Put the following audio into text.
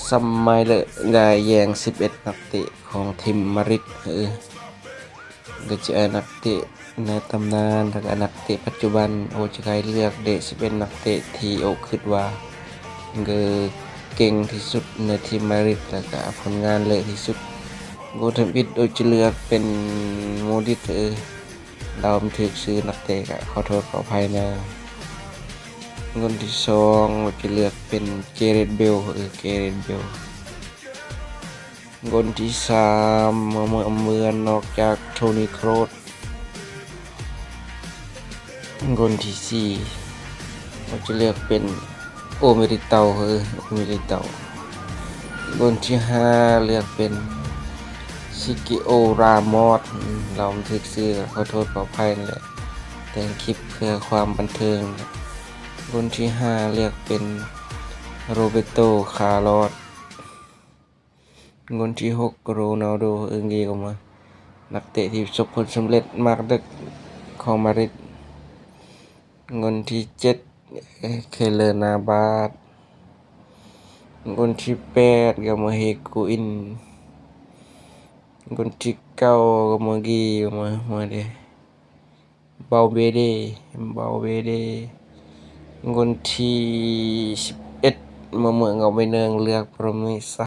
ສະໄໝເລີກາຍແຍ່ງສິບເອັດນັກເຕະຂອງທີມມາດຣິດ ເອີ ກໍຈະເອົານັກເຕະໃນຕຳນານ ແລ້ວກໍນັກເຕະປັດຈຸບັນ. ໂອຈະໄກເລືອກໄດ້ສິບເອັດນັກເຕະທີ່ໂອຄິດວ່າ ເອີ ເກັ່ງທີ່ສຸດໃນທີມມາດຣິດ ແລ້ວກໍຜົນງານເລີດທີ່ສຸດ. ໂກທຳອິດ ໂອຈະເລືອກເປັນໂມດຣິດ ເອີ ເດົາບໍ່ຖືກຊື່ນັກເຕະ ກໍຂໍໂທດຂໍອະໄພນະ. ຄົນທີສອງ ໂອຈະເລືອກເປັນເກເຣດ ເບວ ເອີ ເກເຣດ ເບວ. ຄົນທີສາມ ເມື່ອ ເມື່ອນອກຈາກໂທນີ ໂຄຣສ. ຄົນທີສີ່ ໂອຈະເລືອກເປັນໂອເມລິເຕົາ ເອີ ໂອເມລິເຕົາ. ຄົນທີຫ້າ ເລືອກເປັນຊີກິໂອ ຣາມອສ ເດົາບໍ່ຖືກຊື່ ຂໍໂທດຂໍອະໄພນັ້ນແຫຼະ ແຕ່ງຄລິບເພື່ອຄວາມບັນເທີງ. ຄົນທີຫ້າ ເລືອກເປັນໂຣເບີໂຕ ຄາລອສ. ຄົນທີຫົກ ໂຣນັນໂດ ເອີ ເກໂອມາ ນັກເຕະທີ່ປະສົບຜົນສຳເລັດມາກເດິກຂອງມາດຣິດ. ຄົນທີເຈັດ ເຄເລີ ນາບາດ. ຄົນທີແປດ ກາມາ ຮີໂກອິນ. ຄົນທີເກົ້າ ກາມາ ກີ ມາ ມາເດ ບາວເບເດ ບາວເບເດ. ຄົນທີສິບເອັດ ມາເມືອງເອົາໄປເນີງ ເລືອກໂປຣເມສາ.